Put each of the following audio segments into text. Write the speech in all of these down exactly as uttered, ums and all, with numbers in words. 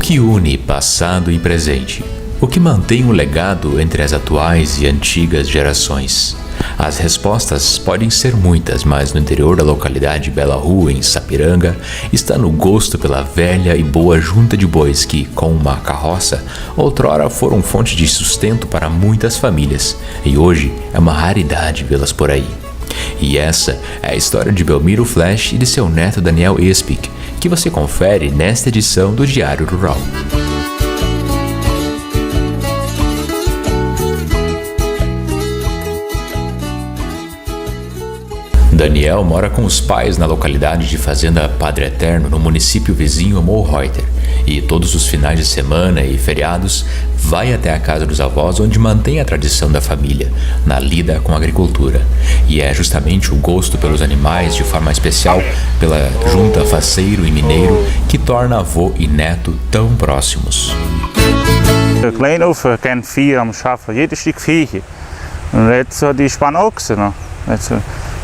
Que une passado e presente? O que mantém o legado entre as atuais e antigas gerações? As respostas podem ser muitas, mas no interior da localidade de Bela Rua, em Sapiranga, está no gosto pela velha e boa junta de bois que, com uma carroça, outrora foram fonte de sustento para muitas famílias e hoje é uma raridade vê-las por aí. E essa é a história de Belmiro Flash e de seu neto Daniel Espig, que você confere nesta edição do Diário Rural. Daniel mora com os pais na localidade de Fazenda Padre Eterno, no município vizinho Morreuter, e todos os finais de semana e feriados vai até a casa dos avós, onde mantém a tradição da família na lida com a agricultura. E é justamente o gosto pelos animais, de forma especial pela junta faceiro e mineiro, que torna avô e neto tão próximos. De Kleinhof kann vier am Schaffen, jedes Stück vier. Und jetzt so die Spannochse noch. Jetzt,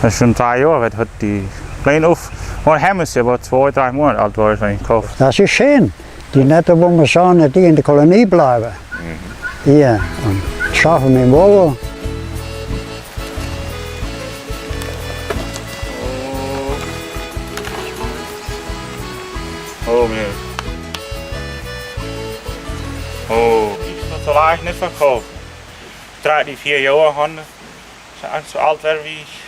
das ist schon drei Jahre, wird hat die Kleinhof. Und haben sie aber zwei, drei Monate alt wahrscheinlich gekauft. Das ist schön. Die nicht, wo wir sagen, die in der Kolonie bleiben. Hier, und schaffen mit dem Wogen. Oh, mir. Oh, ich kann so leicht nicht verkaufen. Drei, die vier Jahre haben, so alt wäre wie ich.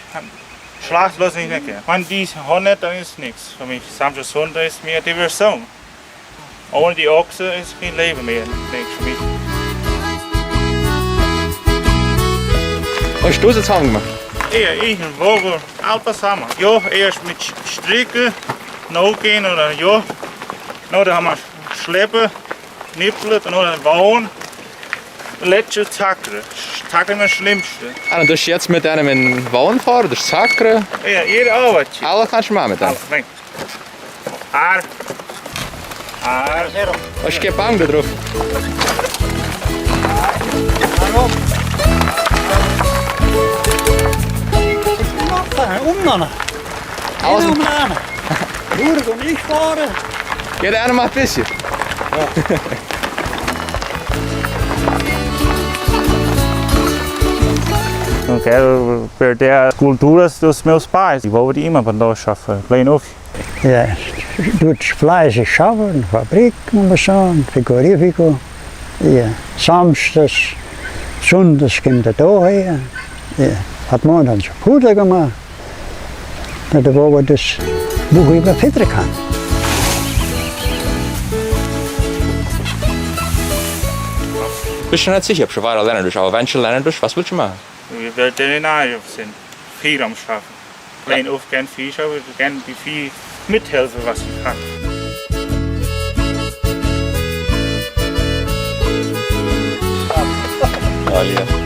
Schlacht bloß nicht weg. Wenn die haben nicht, dann ist nichts für mich. Samstag, Sonntag ist mir Diversion. Ohne die Ochse ist kein Leben mehr, denke ich für mich. Hast du das jetzt haben gemacht? Ja, ich, ein Wogen, alles zusammen. Ja, erst mit Stricken, nachgehen oder ja. Oder haben wir Schleppen, Nippeln, dann oder Wagen. Letzte Zackere. Zackere ist das Schlimmste. Ah, und du hast jetzt mit einem in Wagen fahren, das ist Zackere? Ja, jede Arbeit. Alles kannst du machen mit dem. Alles weg. Haar. Haar. Hast du Gebang da drauf? Umnanner. Alles Umnanner. Burg und ich fahren. Jeder eine macht ein bisschen. Okay, per der cultura dos meus pais, e vou de immer para nós schaffen, klein auf. Ja, tut fleißig schaffen, in der Fabrik, muss man sagen, frigorífico. Ja, samstags, sonntags kommt er da her. Ja, hat man dann so Futter gemacht. Na, da wo man das Buch überfüttern kann. Bist du nicht sicher, ob du schon weiter lernen willst, aber wenn du schon lernen willst, was willst du machen? Veterinär sein, Vieh am Schaffen. Klein auf gern Vieh, aber gern die Vieh mithelfen, was ich kann. Ja, ja.